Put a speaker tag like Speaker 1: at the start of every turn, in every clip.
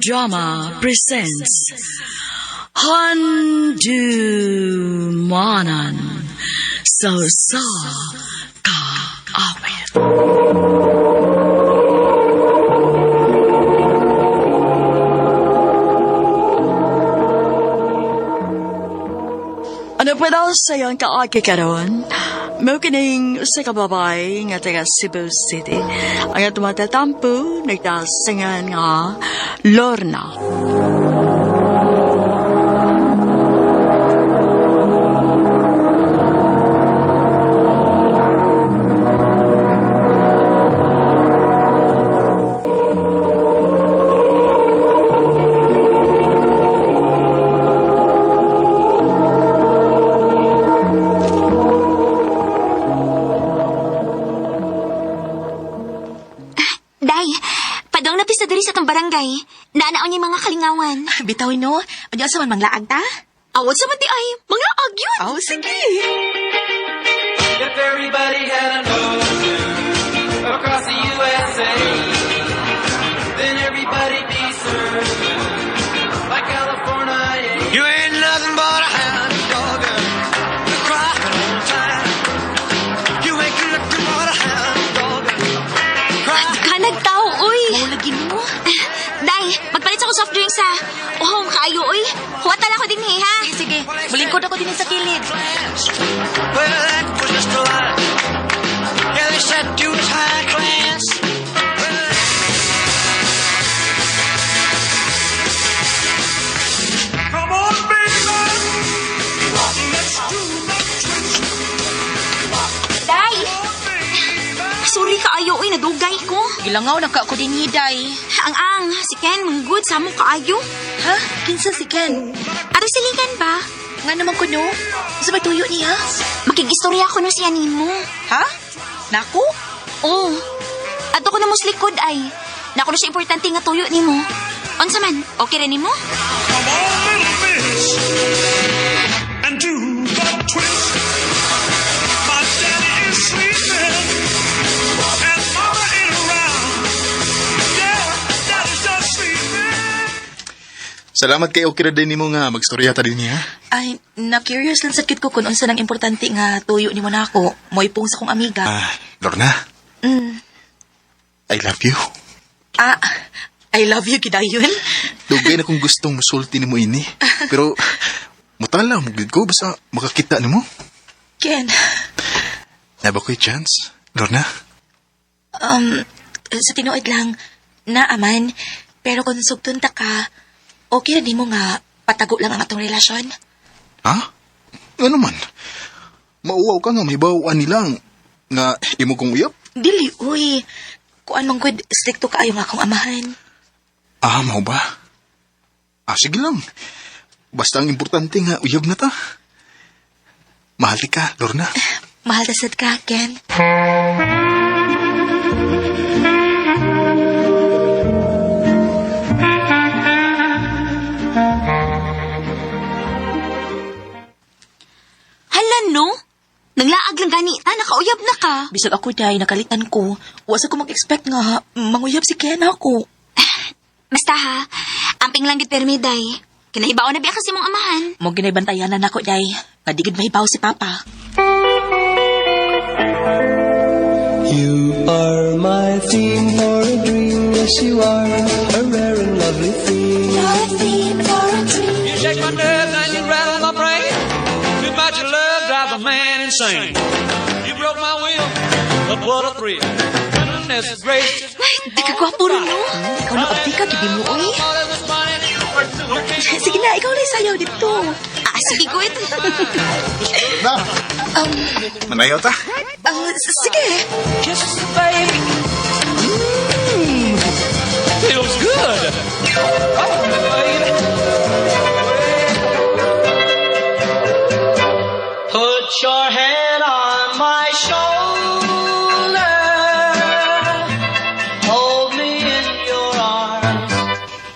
Speaker 1: Drama presents Handumanan sa Usa Ka Awit. Ano pa daw sa iyong kaagi karon? Mao kining usa ka babae nga taga Cebu City. Ang atong matatampo nagtasingan nga Lorna.
Speaker 2: Day, padong na pista diri sa tong barangay. Naanaon niya mga kalingawan.
Speaker 3: Bitaw no, unya sa man manglaag ta?
Speaker 2: Awod sa man di ay, mga agyod.
Speaker 3: Aw, sige.
Speaker 4: If everybody had an ocean across the USA, then everybody'd be served like California. You ain't nothing but a hound dog, crying all the time. You ain't nothing but a hound dog, crying.
Speaker 2: Kanag tao, uy.
Speaker 3: Mao lagi mo.
Speaker 2: Day, magpalit sa ko soft drinks ha. Oh, kaayo, uy. Huwatan ako din eh, ha?
Speaker 3: Sige, sige. Mulingkod ako din sa kilid.
Speaker 4: Well, that was just a lie. Yeah, they said you was high class. Well, Come on, baby. Let's do the twist.
Speaker 2: Day! Sorry kaayo, uy. Nadugay ko.
Speaker 3: Gilangaw na ka ako din hiday.
Speaker 2: Ang-ang, si Ken, mga good, samo kaayo.
Speaker 3: Ha? Kinsa si Ken?
Speaker 2: Ato silingan ba?
Speaker 3: Nga naman ko no? Sa may tuyo niya?
Speaker 2: Makig-istorya ko no siya nimo.
Speaker 3: Ha? Naku?
Speaker 2: Oo. Ato ko na mos likod ay. Nako na siya importante nga tuyo nimo. Unsa man, okay ra nimo?
Speaker 5: Come on, little miss, and do the twist. My daddy is sleeping, and mama ain't around. Yeah, daddy's just sleeping.
Speaker 6: Salamat kay okay ra din nimo nga magstorya ta din niya.
Speaker 3: Ay, na-curious lang sa kit ko kung unsa nang importante nga tuyo nimo nako. Moipong sa kong amiga.
Speaker 6: Ah, Lorna. I love you.
Speaker 3: Ah, I love you, gidayon.
Speaker 6: Dugay na kong gustong musulti nimo ini. Pero mutala mo gid ko basta makakita nimo.
Speaker 3: Ken,
Speaker 6: Na ba ko'y chance? Lorna?
Speaker 3: sa tinuod lang, naaman, pero kung sugtun ta ka, okay na nimo nga patago lang ang atong relasyon.
Speaker 6: Ha? Ano man? Mauwaw ka nga may bawaan nilang nga imo kong uyap.
Speaker 3: Dili, uy. Kuan man gud, stricto kaayo nga akong amahan.
Speaker 6: Ah, mao ba? Ah, sige lang. Basta ang importante nga uyab na ta. Mahal ti ka, Lorna.
Speaker 3: Mahal ta sad ka, Ken.
Speaker 2: Hala no? Nanglaag lang gani ta, nakauyab na ka.
Speaker 3: Bisag ako day, nakalitan ko. Wa sa ko mag-expect nga manguyab si Ken ako.
Speaker 2: Basta ha, amping lang gid permi day. Kinahibaw na biya kasi mong amahan.
Speaker 3: Mo ginaybantayanan nako day. Nga di gid mahibaw si Papa.
Speaker 7: You are my theme for a dream, yes you are, a rare and lovely theme.
Speaker 4: You shake my nerves and you rattle my brain. Too much love drives a man insane. You broke my will, but what a thrill. Goodness gracious.
Speaker 2: Ay, di ka gwapo ron, no?
Speaker 3: Ikaw na abdi ka, gidi mo, uy. Sige na, ikaw na sayaw dito.
Speaker 2: Ah, sige, good.
Speaker 6: Na. Manayaw ta.
Speaker 3: Ah, sige.
Speaker 4: Kisses, baby. Feels good. Oh, baby. Put your head on my shoulder. Hold me in your arms.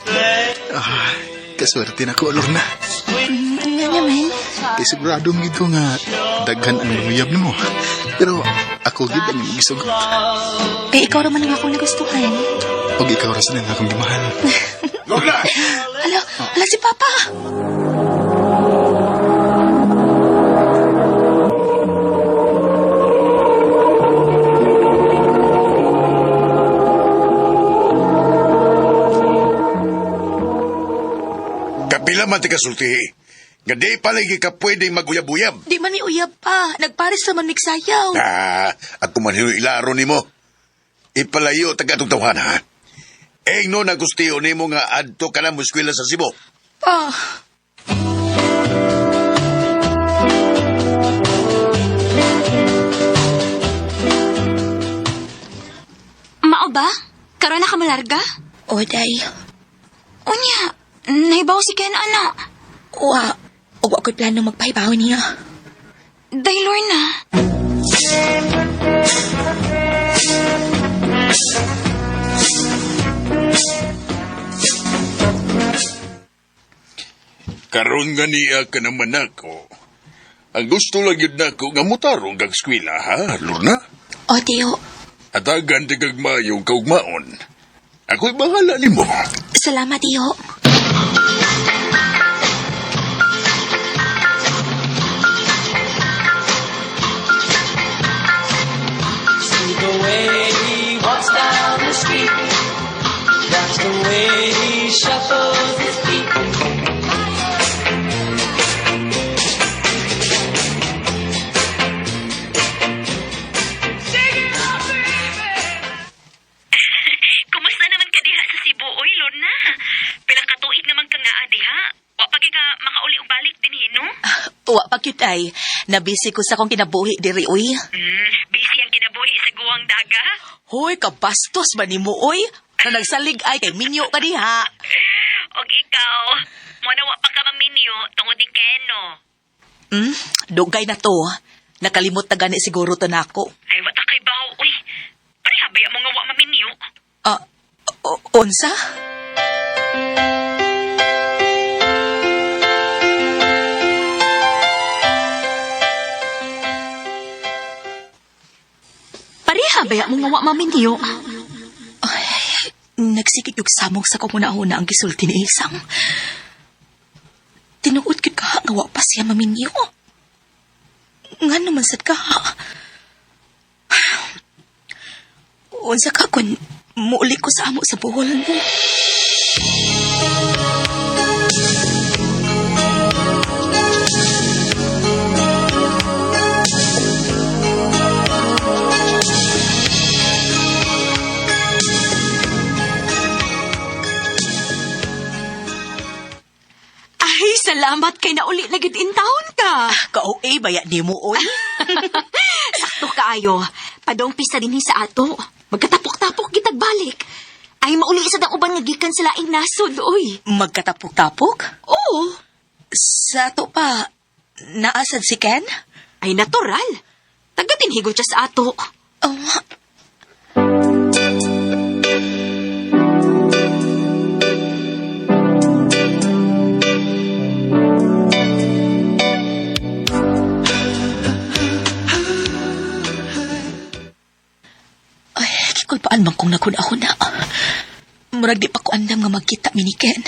Speaker 4: Let
Speaker 6: Ah, kaswerte na ko, Lorna.
Speaker 2: Nga naman.
Speaker 6: Kay sigurado mo ko nga daghan ang lumuyab nimo. Pero ako gid ang imong gisugot.
Speaker 3: Kay ikaw raman ang akong nagustuhan.
Speaker 6: Og ikaw ra sa nang akong gimahal. Lorna!
Speaker 3: Hala, hala si Papa.
Speaker 8: Kapila man ti kasultihi. Nga di palagi ka pwede maguyab-uyab.
Speaker 3: Di man mi uyab pa. Nagpares naman migsayaw.
Speaker 8: Ah, ako man hino ilaro nimo. Ipalayo taga atong tawhan, ha? Eng no nagustiyo nimo nga adto ka na mo eskwela sa Cebu.
Speaker 3: Pa.
Speaker 2: Mao ba? Karon na ka malarga?
Speaker 3: O, day.
Speaker 2: Unya, naibaw si Ken, ana.
Speaker 3: Wa. Ug wa ko'y plano magpahibaw niya.
Speaker 2: Day, Lorna.
Speaker 8: Karon nga niya ka naman ako. Ang gusto lang yun nako nga mutarong kag eskwela, ha, Lorna?
Speaker 3: O, Tiyo.
Speaker 8: Atagan ti kag mayong kaugmaon. Ako'y bahala nimo.
Speaker 3: Salamat, Tiyo.
Speaker 4: See the way he walks down the street. That's the way he shuffles his feet.
Speaker 2: Kumusta naman ka diha sa Cebu, oy, Lorna? Pilang katuig naman ka nga diha. Wa pa ka makauli og balik dinhi, no?
Speaker 3: Wa pa gyud ay. Nabisi ko sa akong kinabuhi diri, uy.
Speaker 2: Busy ang kinabuhi sa guwang daga.
Speaker 3: Hoy, kabastos ba nimo, uy? Na nagsalig ay kay minyo ka diha.
Speaker 2: Og ikaw, mo na wa pa ka maminyo tungod ni Ken, no?
Speaker 3: Dugay na to. Nakalimot na gani siguro to nako.
Speaker 2: Ay, wa ta kay baho, uy. Pareha ba mo nga wa maminyo?
Speaker 3: Ah, unsa?
Speaker 2: Pareha ba mo nga wa maminyo?
Speaker 3: Nagsikig yung samong sa kumuna-una ang gisulti ni Isang. Tinuod gyud ka nga wa pa siya maminyo. Nga naman sad ka. Unsa ka kun muuli ko sa amo sa buhol mo.
Speaker 2: Ay, salamat kay nauli na gyud in town ka.
Speaker 3: Ka-OA baya di mo oy.
Speaker 2: Sakto kaayo. Padong pista dinhi sa ato. Magkatapok-tapok gitag balik. Ay, mauli sa dang uban nga gikan sa laing nasod, oy.
Speaker 3: Magkatapok-tapok?
Speaker 2: Oo.
Speaker 3: Sa ato pa, naasad si Ken?
Speaker 2: Ay, natural. Taga dinhigo siya sa ato.
Speaker 3: Oh, Ay, kikulpaan man kong naghuna-huna. Murag di pa ko andam nga magkita mi ni Ken.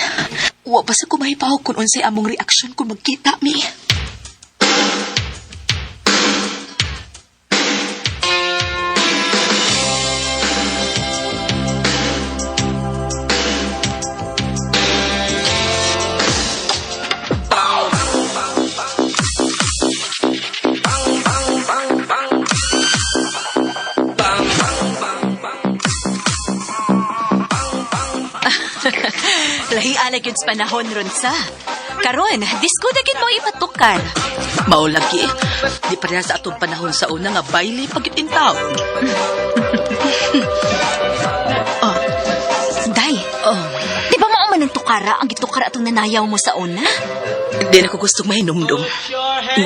Speaker 3: Wa pa sa kumahibaw kung unsay among reaksyon kung magkita mi.
Speaker 2: Lahi ala gyud sa panahon ron sa. Karon, disko na gyud mo ipatukar.
Speaker 3: Mao lagi. Di pa sa atong panahon sa una nga baile pag in town.
Speaker 2: Oh. Day,
Speaker 3: Oh,
Speaker 2: di ba mao man ang tukara ang gitukara atong nanayaw mo sa una?
Speaker 3: di na ko gustong mahinumdum.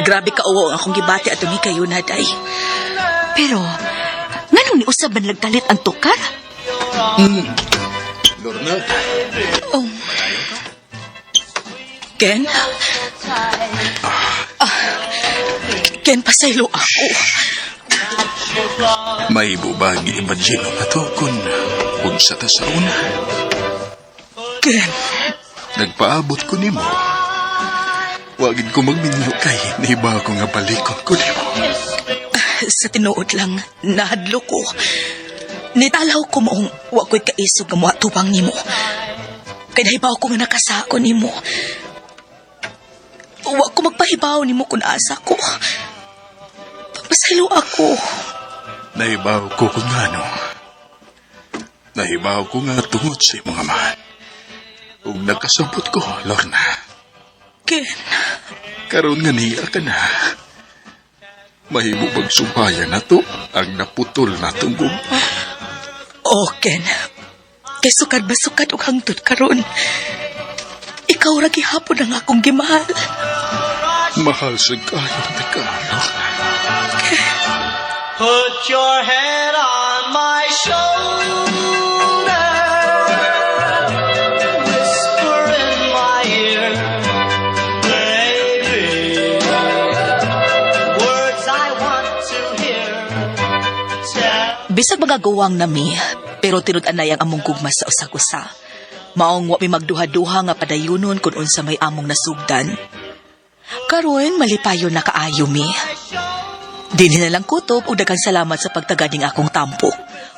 Speaker 3: Grabe ka uwo ang akong gibati atong hikayo na day.
Speaker 2: Pero, nganong niusab man lagkalit ang tukar?
Speaker 6: Lorna,
Speaker 3: Oh. Ken? Ah, Ken, pasaylo ako.
Speaker 6: may bubag imagine na to kung unsa ta sa una.
Speaker 3: Ken,
Speaker 6: Nagpaabot ko nimo. Wagid ko magminyo kay nahibaw ko nga balikon ko nimo.
Speaker 3: Sa tinuod lang, nahadlo ko. Nitalaw ko maong wa ko'y kaisog nga moatubang nimo. Kay nahibaw ko nga nakasako nimo. Wa ko magpahibaw nimo kung asa ko. Pasaylo ako.
Speaker 6: Nahibaw ko kung ano. Nahibaw ko nga tungod sa imong amahan. Ug nakasabot ko, Lorna.
Speaker 3: Ken,
Speaker 6: Karon nga niya ka na. Mahimo bang sumpayan na to ang naputol na tong gugma?
Speaker 3: Oh, Ken. Kay sukad ba sukad og hangtod karon. Ikaw ra gihapon ang akong gimahal.
Speaker 6: Mahal sa kayo ka, Lorna.
Speaker 4: Put your head on my shoulder. Whisper in my ear, baby. Words I want to hear. Tell
Speaker 3: Bisag mga gowang nami, pero tinud-anay ang among gugma sa usag-usa. Maong wa mi magduha-duha nga padayunon kung unsa may among nasugdan. Karon malipayon na kaayo mi. Dinhi na lang kutob ug daghang salamat sa pagtagad ning akong tampo.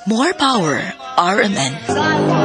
Speaker 3: More power, RMN.
Speaker 4: I